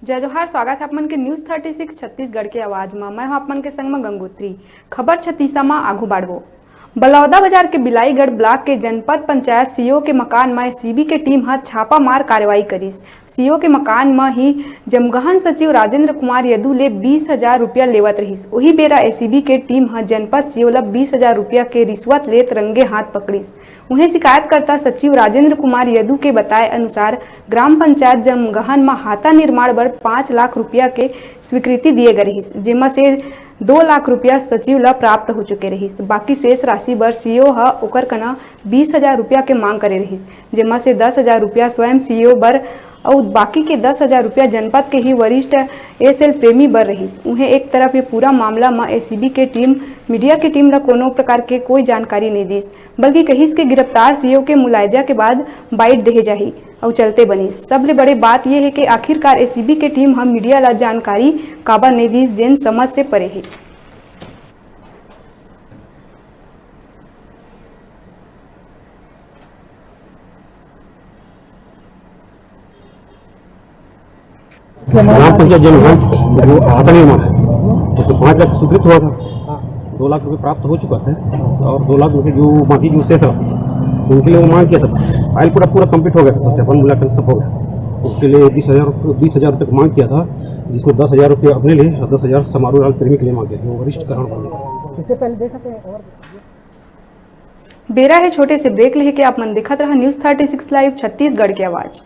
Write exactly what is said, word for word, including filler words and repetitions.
जय जोहार, स्वागत है आप मन के News Thirty Six छत्तीसगढ़ के आवाज म। मैं हूं आप मन के संग म गंगोत्री। खबर छत्तीसा म आगू बाढ़बो। बलौदा बाजार के बिलाईगढ़ ब्लॉक के जनपद पंचायत सीओ के मकान म एसीबी के टीम ह छापा मार कार्रवाई करिस। सीओ के मकान म ही जमगहन सचिव राजेंद्र कुमार यदु ले बीस हजार रुपया लेवत रहिस। उही बेरा एसीबी के टीम ह जनपद सीओ ल बीस हजार रुपया के रिश्वत लेत रंगे हाथ पकड़िस। उहें शिकायतकर्ता सचिव राजेंद्र कुमार यदु के बताए अनुसार, ग्राम पंचायत जमगहन म हाता निर्माण बर पाँच लाख रुपया के स्वीकृति दिए गए रहिस, जेमा से दो लाख रुपया सचिव ल प्राप्त हो चुके रहिस। बाकी शेष राशि बर सीओ ह ओकर कना बीस हजार रुपया के मांग करे रहिस, जेमा से दस हजार रुपया स्वयं सीओ बर अउ बाकी के दस हजार रुपया जनपद के ही वरिष्ठ एसएल प्रेमी बर रहिस। उहें एक तरफ ये पूरा मामला म एसीबी के टीम मीडिया के टीम ल कोनो प्रकार के कोई जानकारी नइ दिस, बल्कि कहिस के गिरफ्तार सीओ के मुलायजा के बाद बाइट देहे जाही अउ चलते बनिस। सबले बड़े बात ये हे कि आखिरकार एसीबी के टीम ह मीडिया ल जानकारी काबर नइ दिस, जेन समझ से परे हे। ग्राम पंचायत जन है, वो हाता निर्माण है, उसमें पाँच लाख स्वीकृत हुआ था, दो लाख रुपए प्राप्त हो चुका था और दो लाख रुपए जो बाकी जो शेष रहा, उनके लिए वो मांग किया था। फाइल पूरा, पूरा कंप्लीट हो गया था, सत्यापन मूल्यांकन सब हो गया। उसके लिए बीस हजार, बीस हजार रुपये की मांग किया था, जिसमें दस हजार रुपये अपने लिए और दस हजार समारोह लाल प्रेमी के लिए मांग किया था, वो वरिष्ठ ग्रहण वाले। इससे पहले देख सकते हैं और बेरा हे छोटे से ब्रेक लेके, आप मन देखत रहा News Thirty Six Live Chhattisgarh के आवाज।